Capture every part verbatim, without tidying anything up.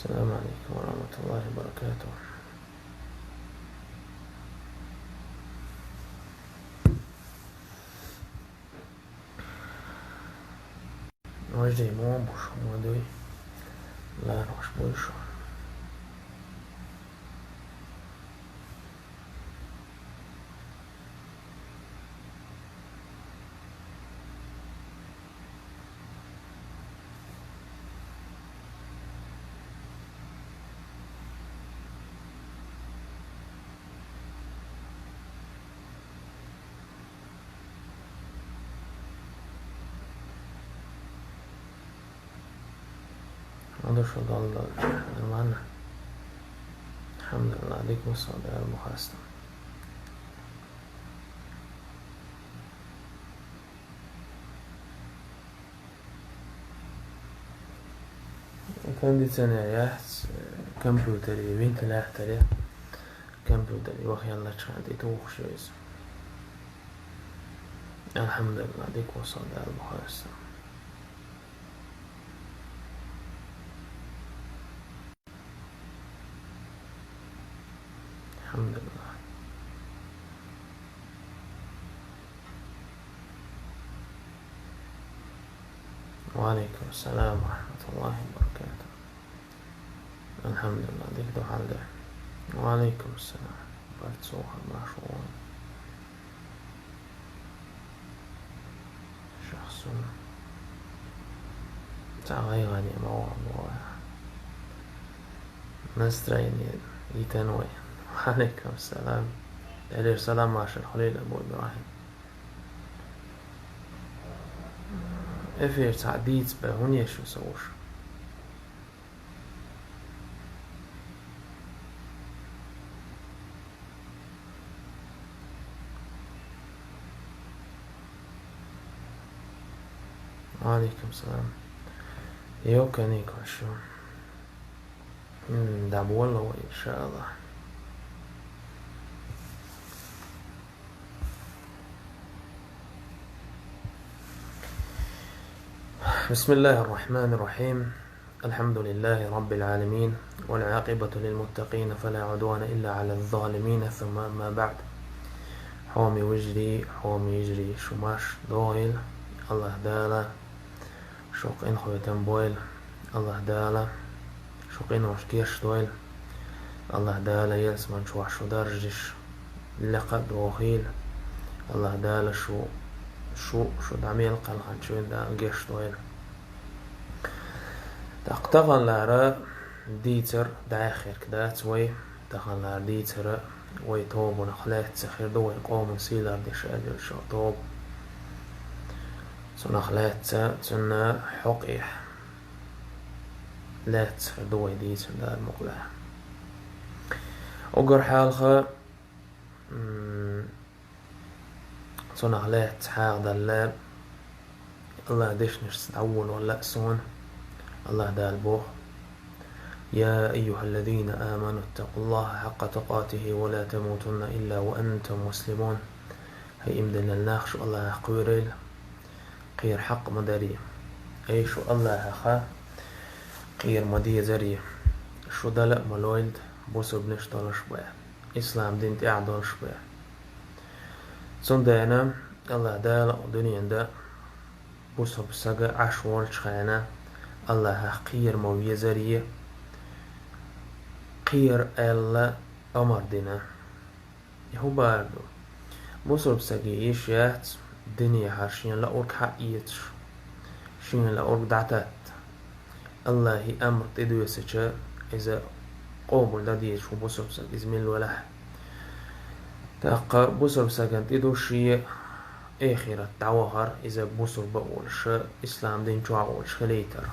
السلام عليكم ورحمة الله وبركاته. Важа дийнахь ма бу шуна, ма дуй, ларвеш буй шуна. Хьо ду шу долу долчу, нормально? Алхьамдулиллах, дика ма со, Дала бу хастам. Кондиционер яц, компьютер, вентилятор я. Компьютер вахъяьллачхьана тӀе тухуш ю иза. Алхьамдулиллах, дика ма со, Дала бу хастам. Алхьамдулиллах. Ва алейкум салам ва рахматуллахи ва баракатух. Алхьамдулиллах, дика ду хьал де. Ва алейкум салам. Барт сохьа, марша вогӀийла. Шахсун. Ца гӀайгӀане ма ван бу. Настроение йитина вай. Ва алейкум салам. Делера салам, маршалла хуьлийла, Абу Ибрахим. Эфир цхьа дийца бен хӀунда еш ю со вуш? Ва алейкум салам. Йо, каникул шу. М, дӀаболла вай, иншааллах. بسم الله الرحمن الرحيم. الحمد لله رب العالمين، والعاقبة للمتقين، فلا عدوان إلا على الظالمين، ثم أما بعد. Хьоме вежарий, хьоме йижарий, шу марша догӀийла. АллахӀ Дала шу къинхетам бойла. АллахӀ Дала шу къинош гечдойла. АллахӀ Дала ялсамани чохь шу даржаш лекха а дохийла. АллахӀ Дала шу, шу, шу дӀа мел кхелхинчу Дала гечдойла. ТӀаккха таханлера дийцар дӀаьххьарг дац вай, таханлера дийцар вай тобанах лаьцна хир ду, вай къоман сий лардеш аьлла йолу тоба. Цунах лаьцна, цуьнан хьокъехь лаьцна хир ду вай дийцар, Дала мукъалахь. Уггар хьалха, м, цунах лаьцна хьагӀ далла, АллахӀан дешнашца дӀаволавала лаьа суна. АллахӀ Дала боху: يا أيها الذين آمنوا اتقوا الله حق تقاته ولا تموتن إلا وأنتم مسلمون. ХӀай иман диллина нах, шу АллахӀах кхоьрийла, кхера хьакъ ма дарий. Ай, шу АллахӀах кхера ма дезарий. Шу дала а ма лойла бусурбанаш долуш бен, ислам дин тӀехь долуш бен. Цундела АллахӀ Дала дуьненан тӀе бусурба стаг Ӏаш волчу хенахь АллахӀах кхера ма везарий, кхера аьлла амар дина. И хӀун бахьана ду? Бусурба стаге йиш яц динехьара шен лаург хьа а эцаш, шен лаург дӀататта. АллахӀан амар тӀедоьссича, иза къобал дан дезаш ву бусурба стаг, иза мила велахь а. ТӀаккха бусурба стагана тӀе ду шен эхарт дӀавахар, иза бусурба а волуш, ислам дин чохь а волуш хилийтар.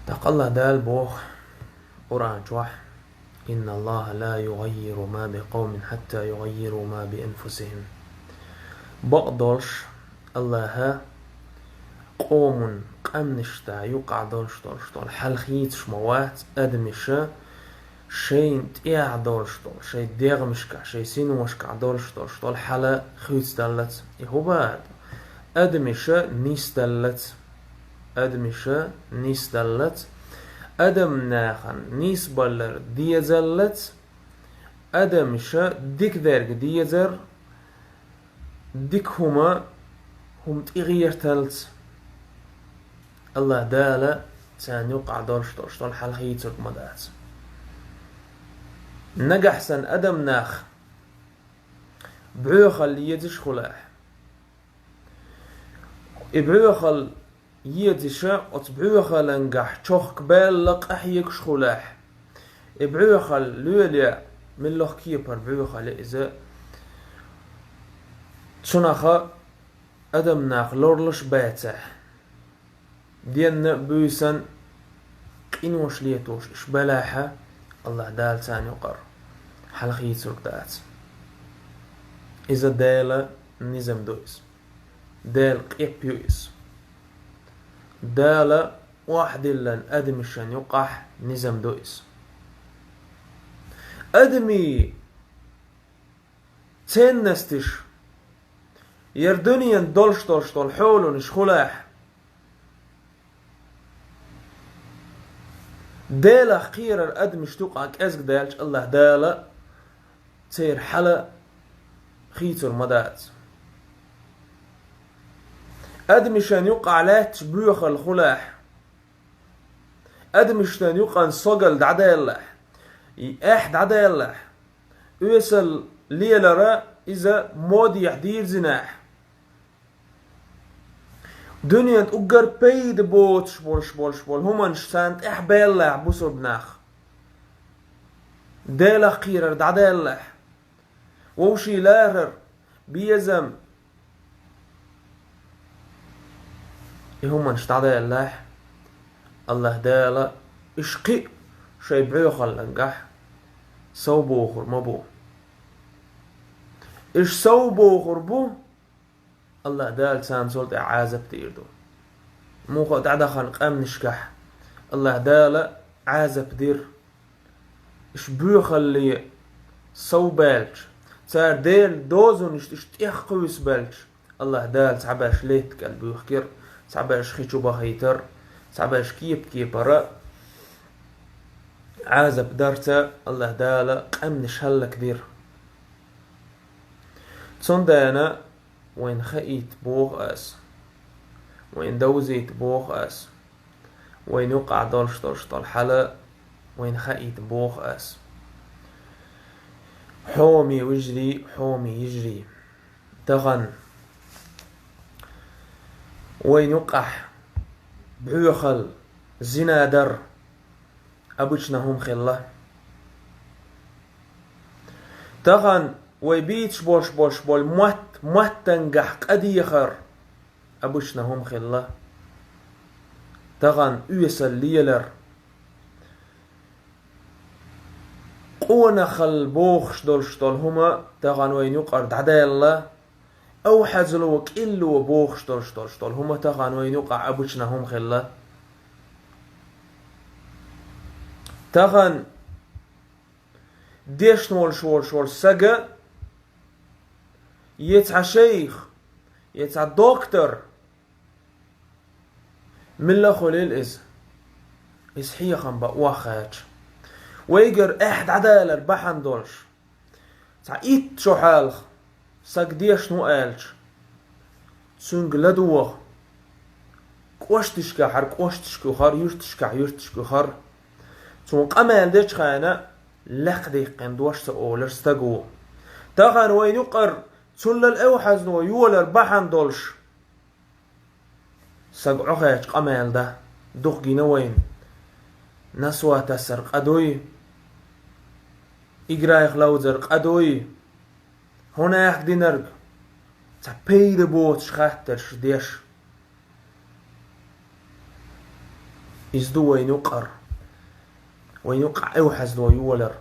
ТӀаккха АллахӀ Дала боху Къуръан чохь: إن الله لا يغير ما بقوم حتى يغيروا ما بأنفسهم. Бакъдолуш, АллахӀа къоман къаьмнашна юкъахь долуш долуш долу хьал хийцаш ма вац адамаша шайна тӀехь долуш долу, шайн дегӀмашкахь, шайн синошкахь долуш долуш долу хьал хуьйцудаллалц. И хӀун бахьана ду? Адамаша нисдаллалц. адамаша нийсдаллац, адам нахана нийсбалар дезаллац, адамаша дика дерг дезар, дика хӀума, хӀума тӀегӀерталц. АллахӀ Дала царна юкъахь долуш долуш долу хьал хийцург ма дац. Нагахь санна адам нах бӀоьхалла езаш хулахь, и бӀоьхалла езаша оцу бӀоьхаллангахь чохка баьлла къахьегаш хулахь, и бӀоьхалла лело, меллох кепара бӀоьхалла иза, цунах адам нах лорлуш бацахь, денна а буьйсан къинош летош иш балахьа, АллахӀ Дала царна юкъара хьал хийцург дац. Иза Дала низам ду иза. Дала къеп ю иза. Дала охьадиллина адамашна юкъахь низам ду иза. Адамийн ценносташ, яра дуьненан долуш долуш долу хьоланаш хулахь, Делах кхерар адамашна юкъахь кӀезиг даьлча, АллахӀ Дала церан хьал хийцур ма дац. Адамашна юкъахь лаьтташ боьхалла хулахь, адамашна юкъана согал дӀадаьллахь, и эхь дӀадаьллахь, оьсал лелара иза модехь дийрзинехь, дуьненан уггар пайда боцуш болуш болуш болу хӀуманаш царна тӀехь баьллахь бусурба нах, Делах кхерар дӀадаьллахь, вовшийн ларар, безам, и хӀуманаш дӀадаьллахь, АллахӀ Дала иш кхин а шайн бӀоьхаллангахь сов бохур ма бу. Иш сов бохур бу, АллахӀ Дала царна цул тӀаьхьа Ӏазап дийр ду. Муха а дӀадахана къаьмнашкахь АллахӀ Дала Ӏазап дира. Иш боьхалле сов баьлча, цара Делан дозанашна иш тӀех кхуьйсу баьлча, АллахӀ Дала цхьаберш летта кӀел буьхкира, цхьаберш хи чу бахийтара, цхьаберш кепа-кепара Ӏазап дарца АллахӀ Дала къаьмнаш хӀаллакдира. Цундела вайна хаийта боху ас, вайна довзийта боху ас, вайна юкъахь долуш долуш долу хьал вайна хаийта боху ас. Хьоме вежарий, хьоме йижарий. Тахана вайна юкъахь боьхалла, зина дар обычно хӀума хилла. Тахана вай бийцаш болуш болуш болу мотт, маттангахь къа дехар обычно хӀума хилла. Тахана оьсал лелар, къонахалла бохуш долуш долу хӀума тахана вайна юкъара дӀадаьлла, овхьазло, кӀилло бохуш долуш долуш долу хӀума тахана вайна юкъахь обычно хӀума хилла. Тахана дешна волуш волуш волу сага, я цхьа шайх, я цхьа доктор, милла а хуьлийла иза, иза хьехам бан охьахаьча, вайгара эхь дӀадалар бахьана долуш, цхьа итт шо хьалха саг дешна ву аьлча, цуьнга ладогӀа, кӀошташкахь кӀошташка юхар, юьрташкахь юьрташка юхар. Цунна къамел дечу хенахь, лекха диккхина дош ца олуш стаг ву. Тахана вайна юкъара цунна лала овхьазло йолар бахьана долуш, саг Ӏохаьчча къамел дан дукха гина вайна. Насо тасар къа дуй, играйх ловзар къа дуй, хӀун аьхка динарг, цхьа пайда боцуш хаттарш деш. Иза ду вайна юкъара, вайна юкъа овхьазло йолар.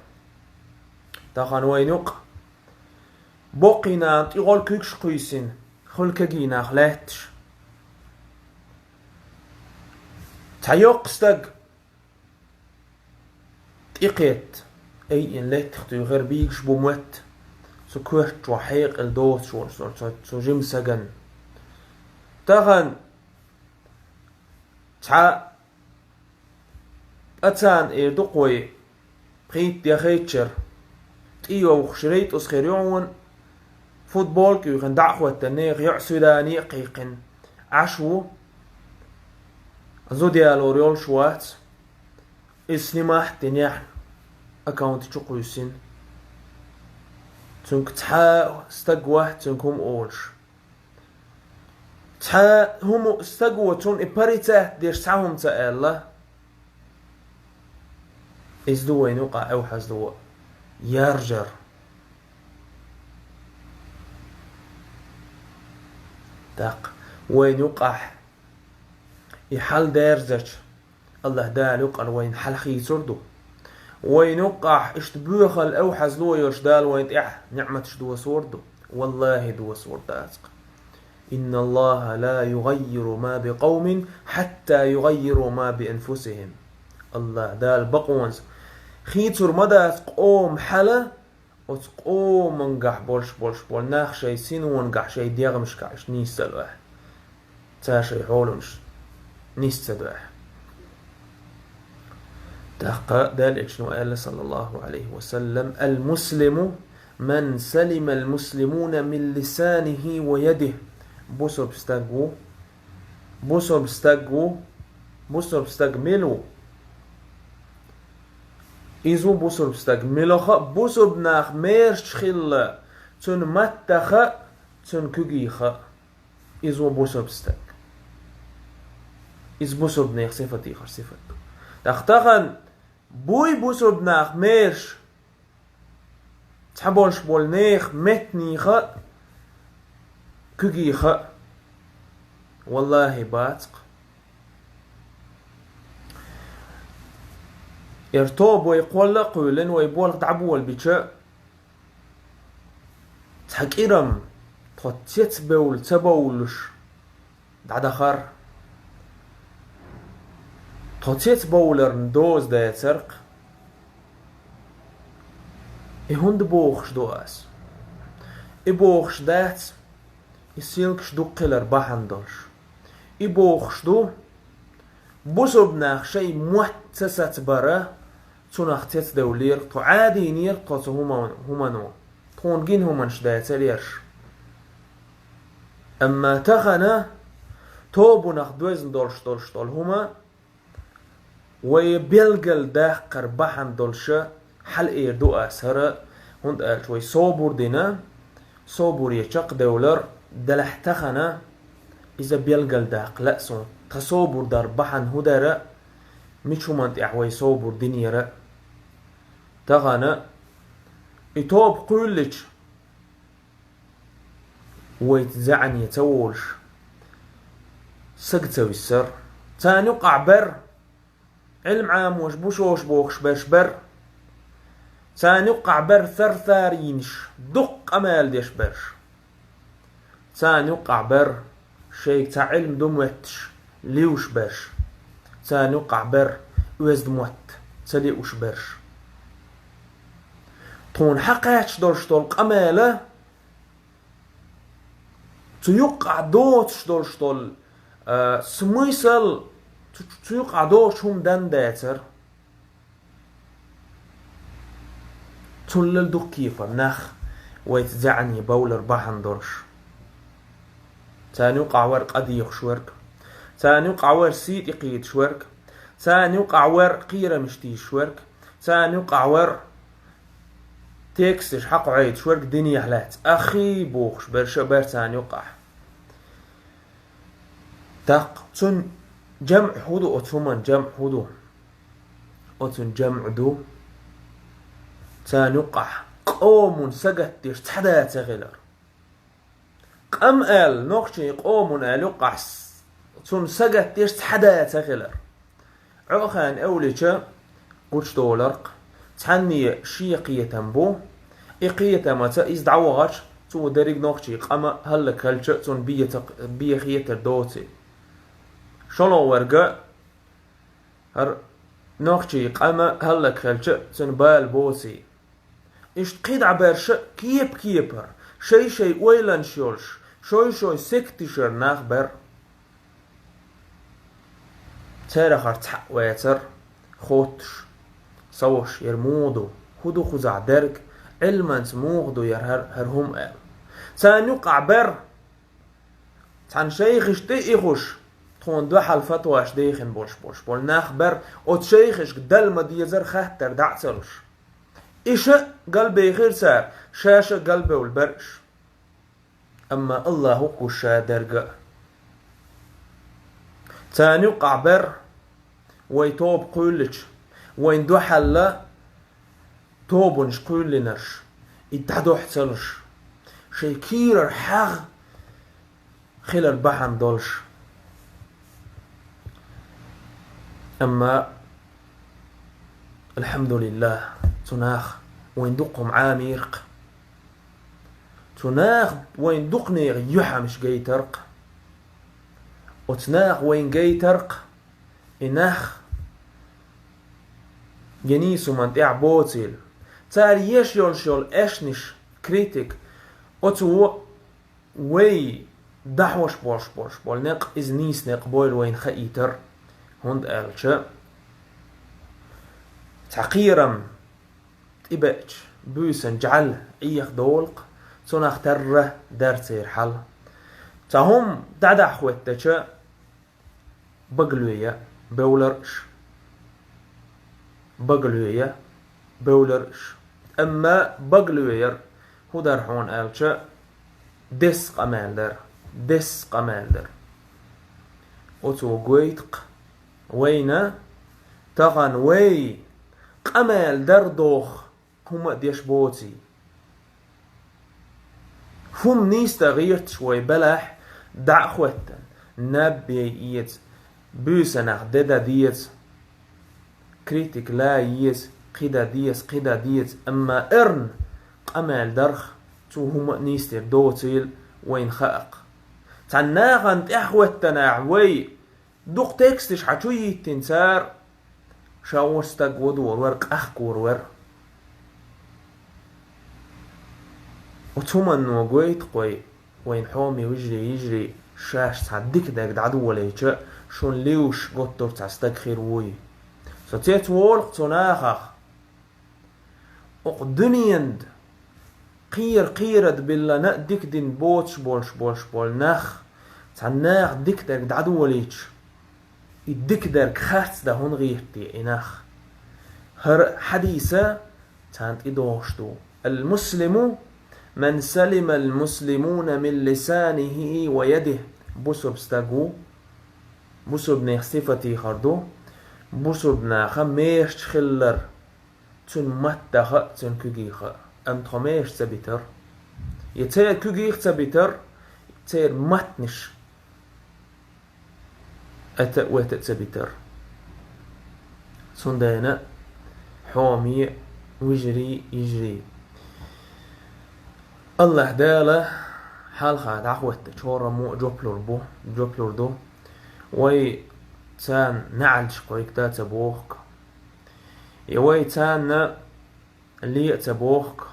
Тахана вайна юкъа боккхий нана тӀехула куьгаш кхуьйсина, хуьлу кегий нах лаьтташ. Цхьа йоккха стаг тӀекхетта, айина леттах туьйхира, бийгаш бу мотт, цу коьрта чохь хьекъал доцуш волуш цу, цу жима сагана. Тахана Цхьа пацан эр ду-кх вай, пхийтта-деха чура, тӀейогӀуш рейтӀус хир ю хьуна, футболка юьйхина дӀа а хӀоьттина, нехан йоӀ свидание а кхайкхина, Ӏаш ву, зуда ялор йолуш вац, иза снимать а динехь, аккаунт чу кхуьссина. Цуьнга цхьа а стаг вац, цуьнга хӀума олуш. Цхьа хӀума стаго цунна и порицать деш цхьа хӀума ца аьлла, иза ду вайна юкъахь эвхьазло, яржар. ТӀаккха вайна юкъахь и хьал дерзача, АллахӀ Дала юкъара вайна хьал хийцур ду. Вайна юкъахь иштта боьхалла, эвхьазло йолуш Дала вайна тӀехь ниӀматаш досур ду. ВаллахӀи, досур дацкъа. إن الله لا يغير ما بقوم حتى يغيروا ما بأنفسهم. АллахӀ Дала бакъонца хийцур ма дац къоман хьал, оцу къомангахь болуш болуш болу нах шайн синонагахь, шайн дегӀамашкахь иштта нийса ца ло. Цара шайн хьоланаш нийса ца до. ТӀаккха Делан Элчано аьлла, саллаллаху Ӏалайхи ва саллам: المسلم من سلم المسلمون من لسانه ويده. Бусурба стаг ву, бусурба стаг ву, бусурба стаг мила ву? Иза ву бусурба стаг, милаха а бусурба нах мерзаш хилла, цуьнан маттаха а, цуьнан куьгиха а. Иза ву бусурба стаг. Иза бусурба нехан сифатех сифат ду. ТӀаккха тахана буй бусурба нах мерзаш цхьаболуш болу нехан меттаниха а, куьгиха а? ВаллахӀи, бацкъа. Яра тоба вай кхолла а кхоьллина, вай болх дӀаболабича, цхьа кӀирам тхо цецбевлла ца бовлуш дӀадахара. Тхо цецбовларна доза дацара-кх. И хӀунда бохуш ду ас? И бохуш дац, и силкаш дукха хилар бахьана долуш. И бохуш ду, бусурба нах шайн мотт ца сацабара, цунах цецдевллера тхо, Ӏадийнера тхо цу хӀума-, хӀумано. Тхуна гина хӀуманаш дацара ерш. Амма тахана тобанах доьзна долуш долуш долу хӀума вай белгалдаккхар бахьана долуша хьал эр ду ас хӀара, хӀунда аьлча вай собар дина, собаре чекхдевлар делахь тахана иза белгалдаккха лаьа суна. Тхан собар дар бахьана хӀун дара, мича хӀуманна тӀехь вай собар динера? Тахана и тоба кхуьйллича, вайца зӀене ца волуш, сага ца виссара. Царна юкъахь бара, Ӏилма Ӏамош, бушош бохуш берш бара. Царна юкъахь бара сарсара йинаш, дуккха къамел деш берш. Царна юкъахь бара шайга цхьа Ӏилма ду моьттуш, луьйш берш. Царна юкъахь бара оьзда мотт ца луьйш берш. Тхуна хьакхаьчча долуш долу къамела, цу юккъахь доцуш долуш долу, а, смысл, цу, цу юккъахь доцуш хӀума дан дацара. Цунна лела дукха кепара нах вайца зӀене бовлар бахьана долуш. Царна юкъахь вара къа дехаш верг. Царна юкъахь вара сий тӀекхеташ верг. Царна юкъахь вара кхерамаш тийсаш верг. Царна юкъахь вара тексташ хьакхоьхьуьйтуш верг динехь лаьцна. Ахи бохуш берш а бара царна юкъахь. ТӀаккха цуьнан жамӀ хӀун ду, оцу хӀуманан жамӀ хӀун ду? Оцуьнан жамӀ ду, царна юкъахь къоман сагатдеш цхьа да ца хилар. Къам аьлла, нохчийн къоман аьлла юкъахь с-, цунна сагатдеш цхьа да ца хилар. Ӏохайна эвлича гучудоларх, цхьанне шен кхетам бу, и кхетамаца иза дӀавахарш, цо дерриг нохчийн къам а хӀаллакьхилча, цунна бен ца, бен хетар доций. ШолгӀа верг а, хӀара нохчийн къам а хӀаллакьхилча, цунна бала боций. Иштта кхидӀа берш а кеп-кепара, шай-шай ойланаш йолуш, шой-шой секташара нах бара. Церахар цхьаъ вецар хоттуш, ца вош, яр муха ду, хӀун ду кхузахь дерг, Ӏилманца муха ду яр хӀара, хӀара хӀума аьлла. Царна юкъахь бер, цхьана шайхашта тӀе а ихуш, тхуна дуьхьал фатваш дехина болуш болуш болу нах бер, оцу шайхашка дала ма дезара хаттар дӀа а ца луш. И ша а галбехира цара, ша-ша а галбевлла бер уьш. Амма Аллахьу гуш ша дерг а. Царна юкъахь бер, вай тоба кхуьйллича, вайна дуьхьал тобанаш кхуьйллинарш, и дӀадохьу ца луш, шайн кийрара хьагӀ хилар бахьана долуш. Амма, алхьамдулиллахь, цу наха вайна дукха хӀума Ӏамийра-кх. Цу наха вайна дукха нехан юьхьамаш гайтира-кх. Оцу наха вайна гайтира-кх и нах, я нийса хӀуманна тӀехь боцийла. Цара еш йолуш йолу эшнаш, критик, оцо вай дӀахьош болуш болуш болу некъ, иза нийса некъ бойла вайна хаийтар, хӀунда аьлча цхьа кхерам тӀебеача буьйсан жӀаьла Ӏеха долу-кх, цунах тарра дара церан хьал. Цхьа хӀума дӀадахьа хӀоьттича, багале я бевлар уьш. Багале я бевлар уьш. Амма багале яр хӀун дара хьуна аьлча, деза къамел дара. Деза къамел дара. Оцо гойту-кх вайна, тахана вай къамел дар доху хӀума а деш боций. ХӀума нийса дан гӀерташ вай белахь, дӀа а хӀоьттина, наб яй еза, буьйсанах де дан деза, критик лан еза, кхин дан деза, кхин дан деза, амма эрна къамел дарх цо хӀума а нийса дер доцийла вайна хаьа-кх. Цхьана нахана тӀаьхьахӀоьттинехь вай дукха тексташ хьан чу йиттина цара, ша вон стаг вадор вара, къахкор вара. Оцу хӀуманно гойту-кх вай, вайн хьоме вежарий, йижарий, шаьш цхьа дика дерг дӀадолийча, шуна луьйш готтур цхьа стаг хир вуй. Со цец волу-кх цу нахах. Окху дуьненан кхера-кхерада биллина а дика дина боцуш болуш болуш болу нах, цхьана наха дика дерг дӀадолийча, и дика дерг харц дан хӀунда гӀерта те и нах? ХӀара хьадийса царна тӀедогӀуш ду: «Ал-муслиму ман салимал муслимуна мин лисанихи ва ядихи». Бусурба стаг ву, бусурбанех сифатехар ду, бусурба наха мерачу хиллар, цуьнан маттаха а, цуьнан куьгеха а. Амма тхо мераш ца битар. Я церан куьгех ца битар, церан маттанаш ата а, вета а ца битар. Цундела хьоме вежарий, йижарий, Аллаха Дала хьалха дӀахӀоттачу хӀораммо а жоп лур бу, жоп лур ду. Вай царна наӀалдаш кхойкта ца боху-кх. Я вай царна ле а ца боху-кх.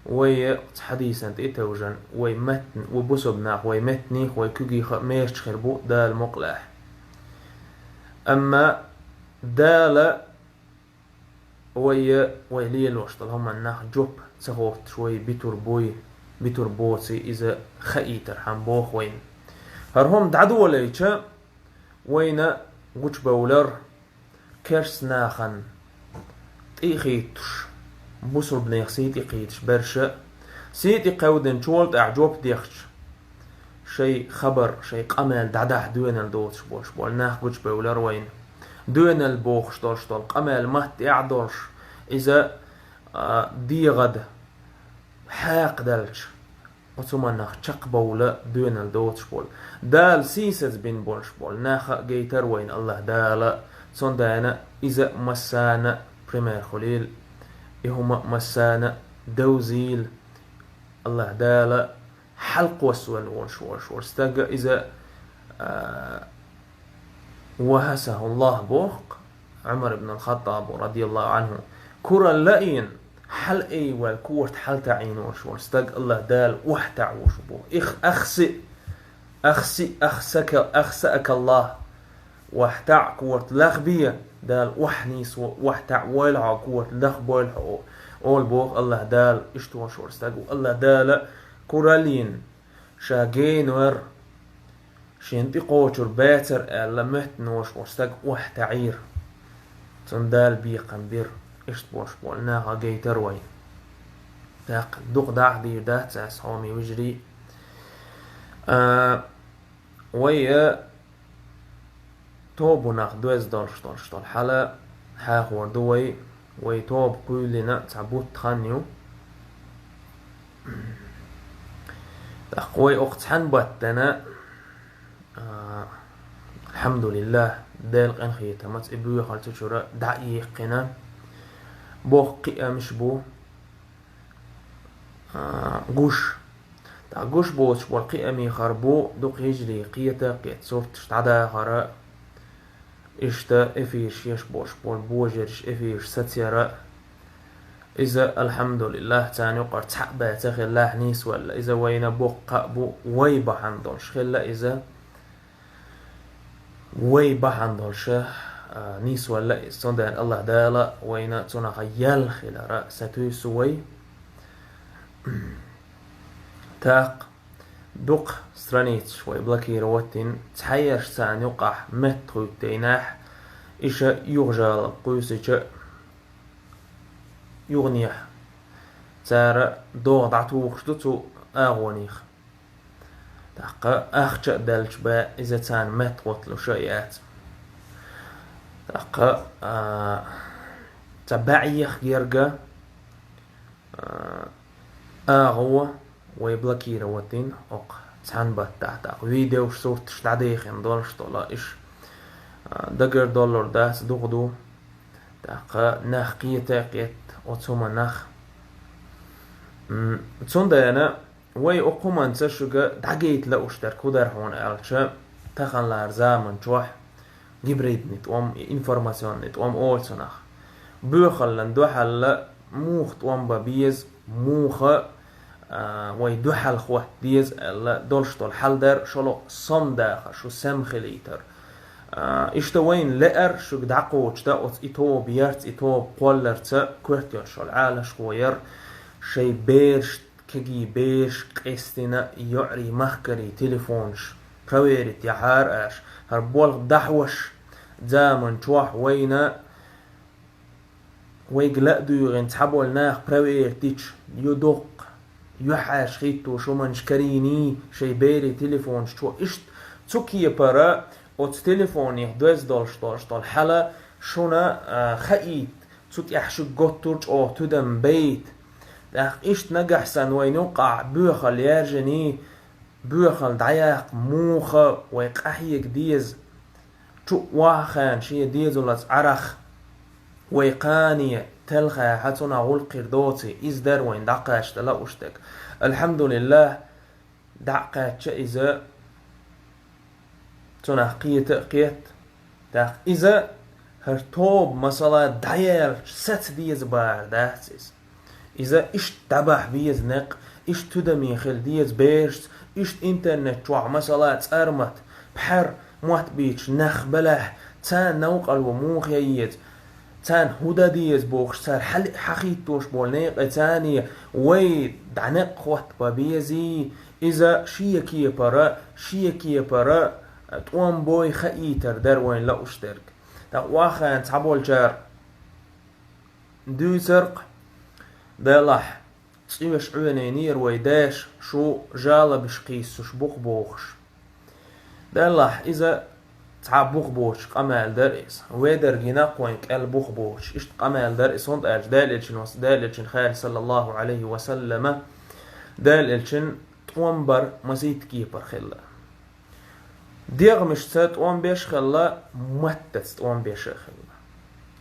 Вай оцу хьадийсан тӀе а тевжина, вай меттан, вай бусурба нах, вай меттанех, вай куьгеха а мерачу хир бу Дала мукъалахь. Амма Дала вай, вай лелош долу хӀуманнах жоп ца хӀоттуш вай битур буй, битур боций, иза хаийтархьама боху вайна. ХӀара хӀума дӀадолийча, вайна гучубевлар керста нахана тӀе а хийттуш, бусурбанех сий тӀе кхийдаш берш а, сий тӀе кхевдинчул тӀаьхьа жоп дехча, шайн хабар, шайн къамел дӀадахьа доьналла доцуш болуш болу нах гучубевлар вайна. Доьналла бохуш долуш долу къамел матта тӀехь а долуш, иза, а, дегӀада хьакхаделча, оцу хӀуманах чекхбовла доьналла доцуш болу, Дала сийсаза бина болуш болу нах а гайтар вайна Аллаха Дала, цундела иза а массарна а пример хуьлийла, и хӀума а массарна а девзийла. Аллаха Дала хьалкхоссавелла волуш волуш волу стаг а иза, а, «Вахасахуллах», боху-кх Ӏумар ибн ал-ХаттӀабо, радияллаху Ӏанху, куралла а йина, хьалаайвелла корта хьалатаӀийна волуш волу стаг Аллаха Дала охьатаӀош бу. Их, ахси, ахси, ахсака, ахсаакаллах. охьатаӀа корта лахбе, Дала охьа нийсво, охьатаӀа войла хьо, корта лахбойла хьо, ола боху АллахӀ Дала. Иштта волуш вара стаг ву АллахӀ Дала кураллин, ша генор, шен тӀекхочур бацар аьлла, моьттан волуш волу стаг охьатаӀийра. Цунна Дала бекхам бира, иштта болуш болу наха гайтар вай. ТӀаккха дукха даха дийр дац ас, хьоме вежарий. А, вай, а, тобанах доьзна долуш долуш долу хьала хьахор ду вай. Вай тоба кхуьйлина цхьа бутт хан ю. ТӀаккха вай окху цхьаьна баттана, а, алхьамдулиллахӀ, Делан къинхетамца и боьхалла цу чуьра дӀа а йиккхина, боккха кхиамаш бу, а, гуш. ТӀаккха гуш боцуш болу кхиамехара бу дукха хьижарий кхета а кхета сурташ дӀадахара, иштта эфираш еш болуш болу божараш эфираш сацара. Иза, алхьамдулиллахӀ, царна юкъара цхьаъ баьца хилла, нийсвелла. Иза вайна боккха а бу, вай бахьана долуш хилла иза. Вай бахьана долуша, а, нийсвелла иза. Цундела АллахӀ Дала вайна цунах ял хилара сатуьйсу вай. ТӀаккха дукха страницаш вай блокировать дина, цхьаерш царна юкъахь меттахуьйту дайнахь, иша юха жалоб кхуьйсича, юханехьа цара догӀа дӀатухуш ду цу агӀонех. ТӀаккха ахча а даьлча бен, иза царна меттахӀотталуш а яц. ТӀаккха, а, цхьа бӀе герга, а, агӀо вай блокировать дина окху цхьана баттахь, тӀаккха видеош, сурташ дӀадехина долуш долу иша, а, дагардоллур дац, дукха ду. ТӀаккха нах кхета а кхетта оцу хӀуманах. М, цундела вай окху хӀуманца шуьга дӀагайта лууш дерг хӀун дара хьуна аьлча, таханлера заман чохь гибридный тӀом, информационный тӀом олу цунах. Боьхаллан дуьхьал муха тӀом бан беза, муха, а, вай дуьхьал хӀотта деза аьлла, долуш долу хьал дара, шолгӀа сом даха, шу сом хилийтар. А, иштта вайна лаьара шуьга дӀакхочуш дан оцу и тоба ярца, и тоба кхолларца коьрта йолуш йолу Ӏалашхо яра, шайн бераш, кегий бераш къестина, йоӀарий, махкарий телефонаш проверить яхьара аша, хӀара болх дахьош заман чохь вайна, вайга ладуьйгӀина цхьаболу нах проверить дича, ю доккха, юьхьӀаьржа хӀиттош хӀуманаш карийний шайн берийн телефонаш чу. Иштта цу кепара оцу телефонех доьзна долуш долуш долу хьала шуна, а, хаийта, цу тӀехь шуьга готтур чӀогӀа тидам байта. ТӀаккха иштта нагахь санна вайна юккъахь боьхалла яьржиний, боьхалла дӀаяккха муха вай къахьега деза, чу охьахаьнна шен дезалаца Ӏарах вай кхане телхахь цунах гӀуллакх хир доций, иза дара вайна дӀакхаччалц лууш дерг. АлхьамдулиллахӀ, дӀа а кхаьчча иза, цунах кхета а кхетта. ТӀаккха иза хӀара тоба масала дӀаяьлча саца деза бахьар дац иза. Иза иштта дӀабахьа беза некъ, иштта тидаме хила деза берашца, иштта интернет чохь масала цӀармат, пхьар, мотт бийцаш нах белахь, царна новкъарло муха ян еза, царна хӀун дан деза бохуш, цара хьал-, хьахӀиттош болу некъе царна вай дӀа некъ хӀотта бан безий, иза шен кепара, шен кепара тӀом бой хаийтар дара вайна лууш дерг. ТӀаккха охьахаьнна цхьаболчара дуьйцура-кх, делахь, цӀоьш Ӏоьнийнера вай дайша, шу жалобаш кхийссуш бу-кх бохуш. Делахь, иза цхьа бух боцуш къамел дара иза. Ведарг йина-кх вайн кӀел бух боцуш, иштта къамел дара иза, хӀунда аьлча Дала Элчано, Дала Элчан хаьрра, саллаллаху Ӏалайхи ва саллама, Дала Элчан тӀом бар масийтта кепара хилла. ДегӀмашца тӀом беш хилла, маттаца тӀом беш а хилла.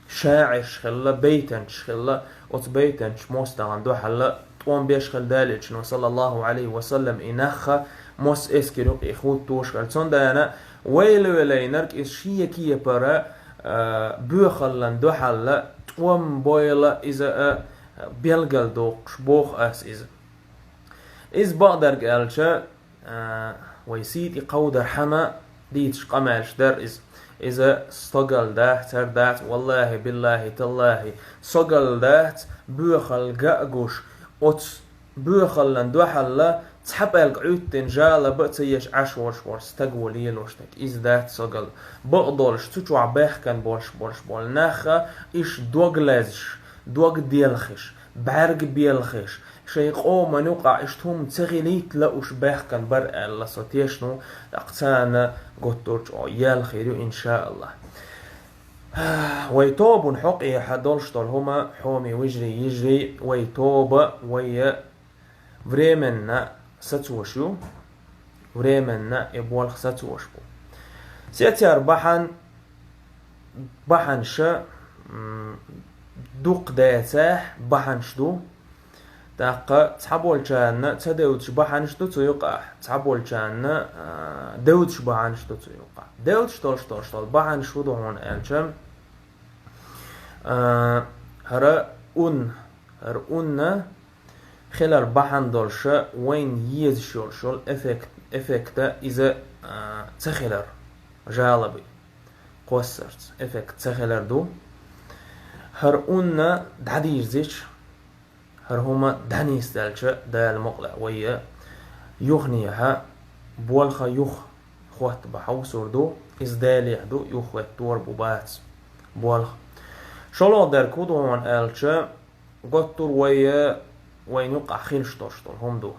ШаӀирш хилла, байтанчаш хилла, оцу байтанчаша мостагӀна дуьхьал тӀом беш хилла Дала Элчано, саллаллаху Ӏалайхи ва саллам, и нахха мос эскар юкъе хӀуттуш хилла. Цундела вайла велайнарг иза шен кепара, а, боьхаллан дуьхьал тӀом бойла иза а, белгалдоккхуш боху ас иза. Иза бакъдерг аьлча, а, вай сий тӀе кховдархьама, дийцаш къамаьлаш дара иза. Иза стогал дац, цар дац, валлахӀи, биллахӀи, таллахӀи, стогал дац, боьхалла ган а гуш, оцу боьхаллан дуьхьал цхьа пӀелг Ӏуьттина жалоба а ца еш Ӏаш волуш волу стаг ву лелош дерг. Иза дац стогал. Бакъдолуш цу чохь баьхкина болуш болуш болу нах а, иштта дог лазаш, дог делхаш, бӀаьрг белхаш, шайн къоман юкъахь иштта хӀума ца хилийта лууш баьхкина бара аьлла со тешна ву, тӀаккха царна гуттар а чӀогӀа ял хир ю, иншааллахӀ. Вай тобанна хьокъехь долуш долу хӀума, хьоме вежарий, йижарий, вай тоба, вай временно сацош ю, временно и болх сацош бу. Сецар бахьана, бахьанаш, м, дукха дацахь, бахьанаш ду. ТӀаккха цхьаболчарна ца девзаш бахьанаш ду цу юкъахь, цхьаболчарна, а, девзаш бахьанаш ду цу юкъахь. Девзаш долуш долуш долу бахьанаш хӀун ду хьуна аьлча, а, хӀара ун, хӀара унна хилар бахьана долуша вайна езаш йолуш йолу эффект, эффекта иза, а, ца хилар, жалоба кхоссарца эффект ца хилар ду. ХӀара унна дӀадирзича, хӀара хӀума дӀанисделча, Дала мукъалахь, вай юханехьа болх юха хӀотта бан хьовсур ду, иза Далехь ду, юхахӀоттор бу бац болх. ШолгӀа дерг хӀун ду хьуна аьлча, гуттар а вай, вайна юкъахь хилаш долуш долу хӀума ду.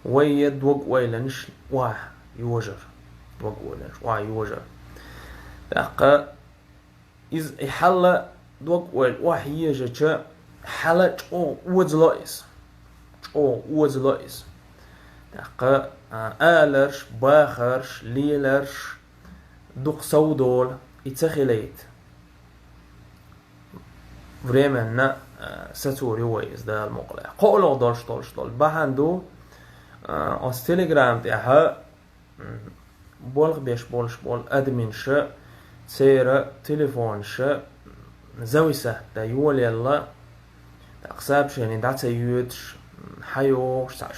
Вай дог-ойланаш охьа йожар. Дог-ойланаш охьа йожар. ТӀаккха иза и хьал, дог-ойла охьа ежача, хьал чӀогӀа озало иза. ЧӀогӀа озало иза. ТӀаккха, а, аларш, бахарш, леларш дукха сов долу, и ца хилийта. Временно, а, сацор ю вай иза, Дала мукъалахь. КхоалгӀа долуш долуш долу бахьана ду, а, оцу Telegram тӀехь, м, болх беш болуш болу админша, церан телефонша зависать дан йолаелла, тӀаккха сообщени дӀа ца йоьдуш, м, хьайогӀуш цхьаъ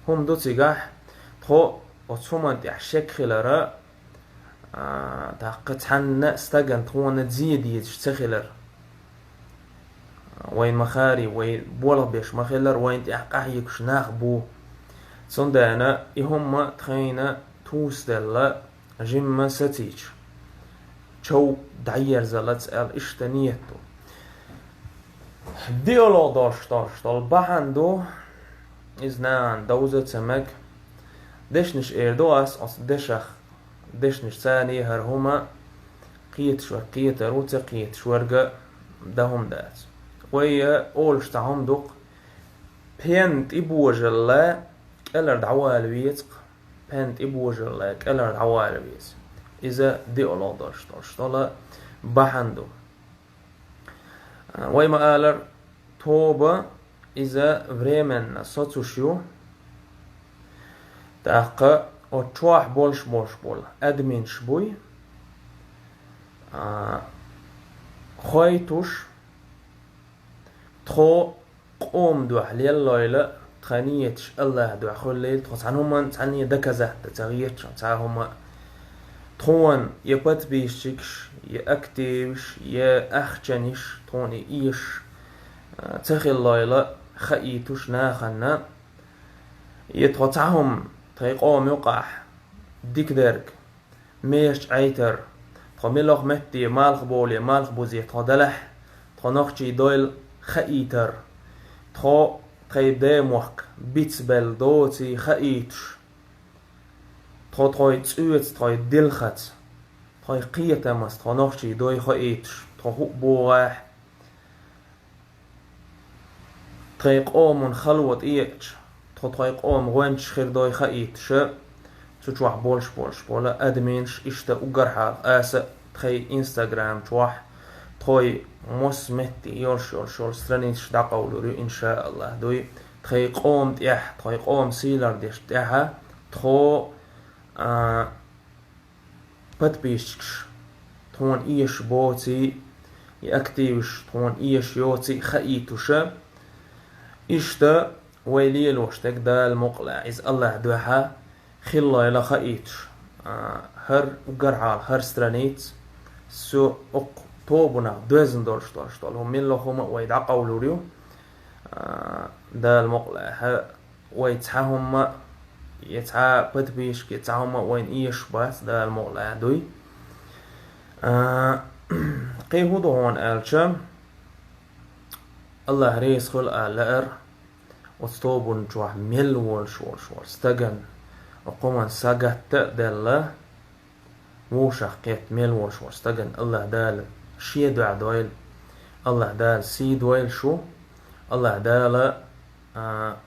хӀума ду цигахь, тхо оцу хӀуманна тӀехь шек хилара, а, тӀаккха цхьанна а стагана тхуна зе дезаш ца хилар. Вайн ма-хаъара, вай болх беш ма-хиллара, вайна тӀехь къахьоьгуш нах бу. Цундела и хӀума тхайна тусаделла, жимма сацийча, чов дӀаерзалац аьлла, иштта нийят ду. ДиълагӀа долуш долуш долу бахьана ду, иза нахана довза ца мега. Дешнаш эр ду ас, оцу дешах, дешнаш царна хӀара хӀума кхеташ верг кхетар ву, ца кхеташ верг дан хӀума дац. Вай олуш цхьа хӀума ду-кх, пен тӀебожалла кӀелара дӀавала веза-кх, пен тӀебожалла кӀелара дӀавала веза. Иза диълагӀа долуш долуш долу бахьана ду. Вай ма-аллара, тоба иза временно соцуш ю. ТӀаккха оцу чохь болуш болуш болу админаш буй, а, хойтуш, тхо къоман дуьхьа леллойла, тхан нийяташ АллахӀан дуьхьа хуьллийла, тхо цхьана хӀуманна цхьанне доказать дан ца гӀерташ, цхьа хӀума а. Тхуна я подписчикаш, я активаш, я ахчанаш, тхуна и эшаш, а, ца хиллойла, хаийтуш нахана, я тхо цхьа хӀума тхайн къоман юкъахь дика дерг, межа Ӏайтар, тхо муьлха метте малхбовле, малхбузе тхо делахь, тхо нохчий дойла хаийтар, тхо тхайн даймохк бицбелла доций хаийтуш, тхо тхайн цӀоьца, тхайн дилхаца, тхайн кхетамца тхо нохчий дой хаийтуш, тхо хӀуъа богӀахь, тхайн къоман хало тӀеэцча, тхо тхайн къоман гӀоьнчаш хир дой хаийтуша, цу чохь болуш болуш болу админаш иштта уггар хьалха аса а тхайн Instagram чохь, тхайн массо метте йолуш йолуш йолу страницаш дӀакъовлур ю, иншааллахӀ, дуй. Тхайн къоман тӀехь, тхайн къоман сийлахь дешна тӀехь тхо, а, подписчикаш тхуна эшаш боций, и активаш тхуна эшаш йоций хаийтуша. Иштта вай лелош дерг Дала мукъалахь, иза АллахӀан дуьхьа хиллойла хаийтуш. а, хӀара уггар хьалха, хӀара страница, со укх тобанах доьзна долуш долуш долу хӀума, милла хӀума а вай дӀакъовлур ю. А, Дала мукъалахь, вай цхьа хӀума, я цхьа подписчик, я цхьа хӀума а вайна эшаш бац, Дала мукъалахь дуй. А, кхин хӀун ду хьуна аьлча, Аллах реза хуьлу ала лаьара, оцу тобанна чохь мел волуш волуш волу стагана, оцу хӀуманна сагатта а делла, вовшах кхетта мел волуш волу стагана Аллах Дала шен дуьхьа дойла, Аллах Дала сий дойла шу, Аллах Дала, а,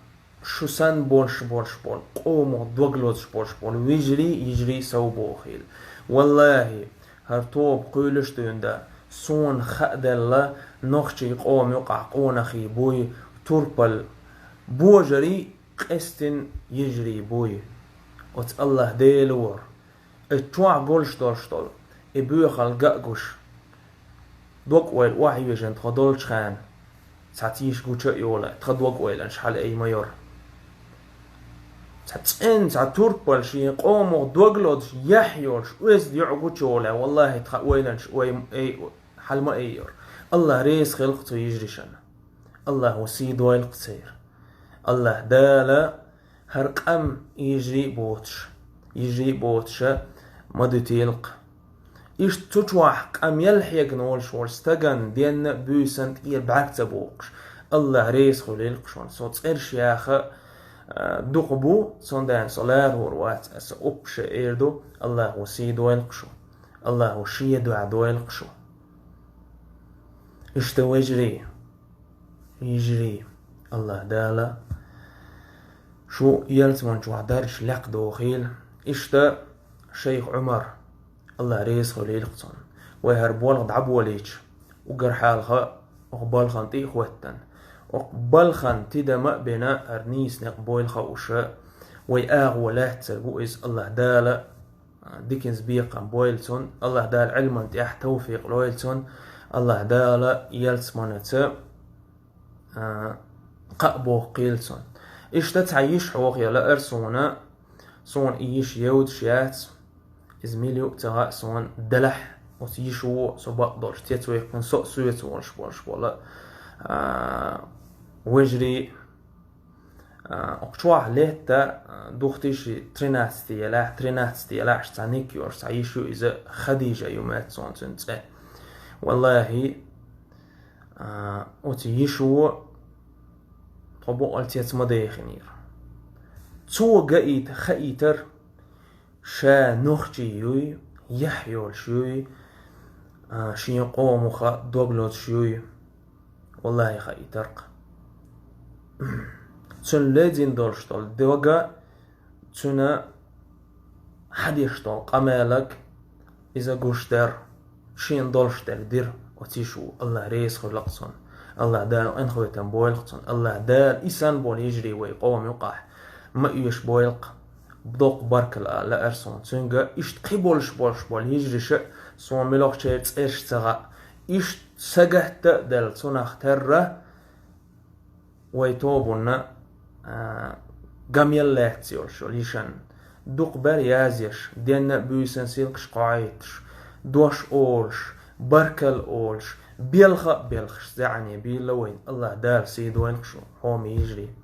шу санна болуш болуш болу, къомах дог лозуш болуш болу вежарий, йижарий сов бохийла. Валлахи, хӀара тоба кхуьйлуш а дуьйна дан, суна хааделла, нохчий къома юкъахь къонахий буй, турпал божарий, къестина йижарий буй. Оцу Аллах Дела вора. И чохь голуш долуш долу, и боьхалла ган а гуш, дог-ойла охьаежина тхо долчу хенахь, цхьацца йиш гуча а йолу, тхан дог-ойланаш хьала ай ма йора. Цхьа цӀена, цхьа турпал шен къомах дог лозуш, яхь йолуш, оьзда йоӀ гучу йолу, валлахи, тхан ойланаш ой, ай, хьала ма ай йора. Аллах реза хилла-кх цу йижаршна. Аллахо сий дойла-кх церан. Аллах Дала хӀара къам йижарий а боцуш, йижарий а боцуша ма дуьтийла-кх. Иштта цу чохь къамел хьегна волуш волу стагана денна а, буьйсанна тӀера бӀаьрг ца боккхуш, Аллах реза хуьлийла-кх шуна. Со цӀераш яха, а, дукха бу, цундела со ларахь вац, аса уппуша эр ду, Аллахо сий дойла-кх шу. Аллахо шен дуьхьа дойла-кх шу. Иштта, вежарий, йижарий, Аллах Дала шу ялсамани чохь даржаш лекха дохийла. Иштта шайх Ӏумар, Аллах реза хуьлийла-кх цунна. Вай хӀара болх дӀаболийча, уггар хьалха окху балхана тӀе а хӀоьттина, окху балхана тидам а бина, хӀара нийса некъ бойла хууш, вай агӀо лаьцнарг ву иза, Аллах Дала диканца бекхам бойла цунна, Аллах Дала Ӏилман тӀехь тавфикъ лойла цунна, Аллах Дала ялсаманица, а, кхаъ боккхийла цунна. Иштта цхьа йиш хьоха яла ара суна, суна и йиш йовдаш яц, иза мила ю а ца хаьа суна, делахь оцу йишо со бакъдолуш цецвехкина, со а соьца волуш болуш бола, а, вежарий, а, окху чохь летта, а, две тысячи тринадцатый елахь, тринадцатый елахь, цхьа ник йолуш цхьа йиш ю иза, Хадижа ю моьтту суна цуьнан цӀе. Валлахи, а, оцу йишо тхо бакъволуш цецваьхкинера. Цо гаийта хаийтара, ша нохчий юй, яхь йолуш юй, а, шен къомах дог лозуш юй. Валлахи, хаийтара-кх. Цуьнан ледина долуш долу дог, цуьнан хьадеш долу къамелаг иза гуш дара, шена долуш дерг дира оцу йишо, Аллах реза хуьлда-кх цунна. Аллах Дала къинхетам бойла-кх цунна. Аллах Дала и санна болу йижарий вай къоман юкъахь ма оьшуш бойла-кх. Доккха баркалла ала лаьара суна цуьнга, иштта кхин болуш болуш болу йижарша, суна муьлххачеран цӀераш ца хаьа, иштта сагатта а делла цунах терра, вай тобанна, а, гамъяла лаьцна йолуш йолу йишан дукха бер язъеш, денна а буьйсанна силкаш кхоуьйтуш, дош олуш, баркалла олуш, белха а белхаш, зӀене бийла вайна, Аллах Дала сий дойла-кх шу, хьоме йижарий.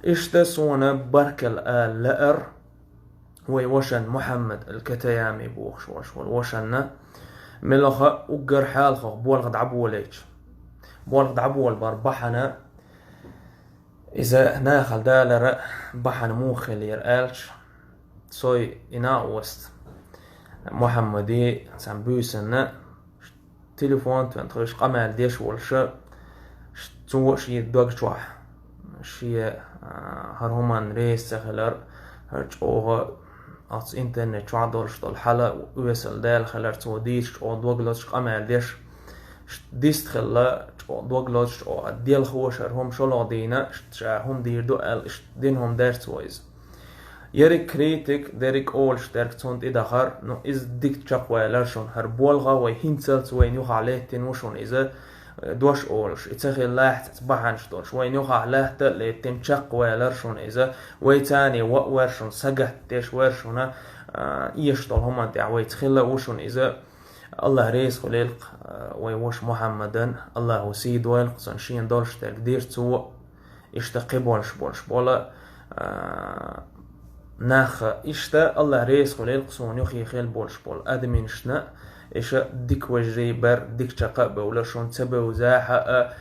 Иштта суна баркалла ала лаьара вай вашан Мухьаммад ал-Катаями бохуш волуш волу вашанна, муьлхха уггар хьалхох болх дӀаболийча. Болх дӀаболабар бахьана, иза нахала далара бахьана муха хиллера аьлча, со и накъост Мухьаммади цхьана буьйсанна телефон тӀе тхуьш къамел деш волуша, ш-, цо шен дог чохь, шен, а, хӀара хӀуманна реза ца хилар, хӀара чӀогӀа оцу интернет чохь долуш долу хьала оьсал даьлла хилар, цо дийцаш чӀогӀа дог лозуш къамел деш, ш-, дист хилла, чӀогӀа дог лозуш, чӀогӀа делхоша хӀара хӀума шолгӀа дийна, ш-, ша хӀума дийр ду аьлла, иштта дина хӀума дара цо иза. Ерриг критик, дерриг олуш дерг цунна тӀедахар, ну, иза дика чекхваьллар шуна. ХӀара болх вай хӀинцалц вайна юххехь лаьттина ву шуна иза, э, дош олуш, и ца хилла лаьцна бахьанаш долуш. Вайна юххехь лаьтта а лаьттина чекхваьллар шуна иза. Вай царна ваъ вара шуна, сагатдеш вара шуна, Эшаш долу хӀуманна тӀехь вайца хилла а ву шуна иза. Аллах реза хуьлийла-кх вай ваша Мухьаммадан, Аллахо сий дойла-кх цунна, шена долуш дерг дира цо. Иштта кхин болуш болуш болу нах, иштта Аллах реза хуьлийла-кх суна юххе хилла болуш болу адамашна, иштта дика вежарий бара, дика чекх а бевлла шуна, ца бевзахь а,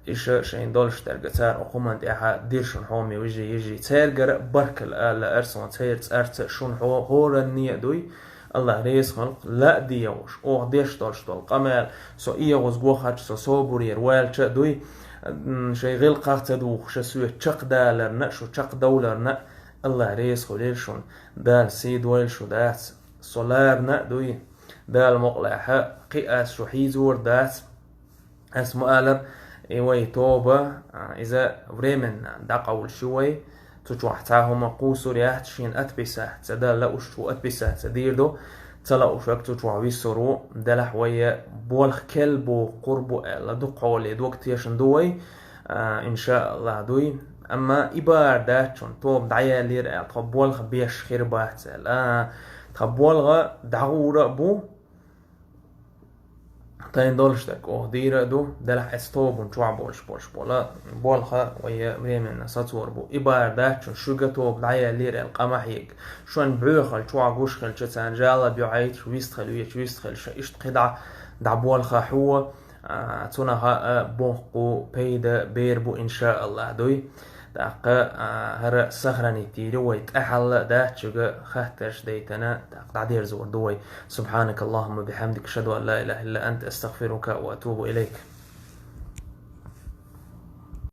иштта шайна долуш дерг цара оцу хӀуманна тӀехь дира шуна хьоме вежарий, йижарий. Цаьргара баркалла ала лаьара суна, церан цӀарца шуна хӀо-, хӀоранне а дуй. Аллах реза хуьлийла-кх, ла а дегӀуш, оха деш долуш долу къамел, со эгӀаза вахча, со собарера ваьлча а дуй, шайн гӀиллакхах ца духуш, соьца чекхдаларна а, шу чекхдовларна а Аллах реза хуьлийла шуна. Дала сий дойла шу, дац со ларна а дуй, Дала мукъалахь, кхин а ас шу хьийзор дац. Ас ма-аллара, и вай тоба, иза временно дӀакъовлуш ю вай. Цу чохь цхьа хӀума кхуссур яц, шена отписаться дан лууш ву, отписаться дийр ду. Ца лууш верг цу чохь виссур ву, делахь вай болх кел бохур бу аьлла, дукха хьоле дог тешна ду вай, иншааллах дуй. Амма и бара дац шуна, тоба дӀаяьллера аьлла, тхо болх беш хир бац аьлла. Тхан болх дӀагӀур а бу, тайна долуш дерг оха дийр а ду, делахь ас тобанна чохь болуш болуш болу болх вай временно сацор бу. И бара дац шуна, шуьга тоба дӀаяьллера аьлла къа ма хьега. Шуна боьхалла чохь гуш хилча, царна жалоб йохьуьйтуш, вист хила везаш, вист хилча, иштта кхидӀа дӀа болх хьо, цунах а боккха пайда бер бу, иншааллах дуй. ТӀаккха хӀара сохранить дийр ю вай, тӀаьхьалла а дац шуьга хаттарш дайтина, тӀаккха дӀадерзор ду вай. سبحانك اللهم وبحمدك، أشهد أن لا إله إلا أنت، أستغفرك وأتوب إليك.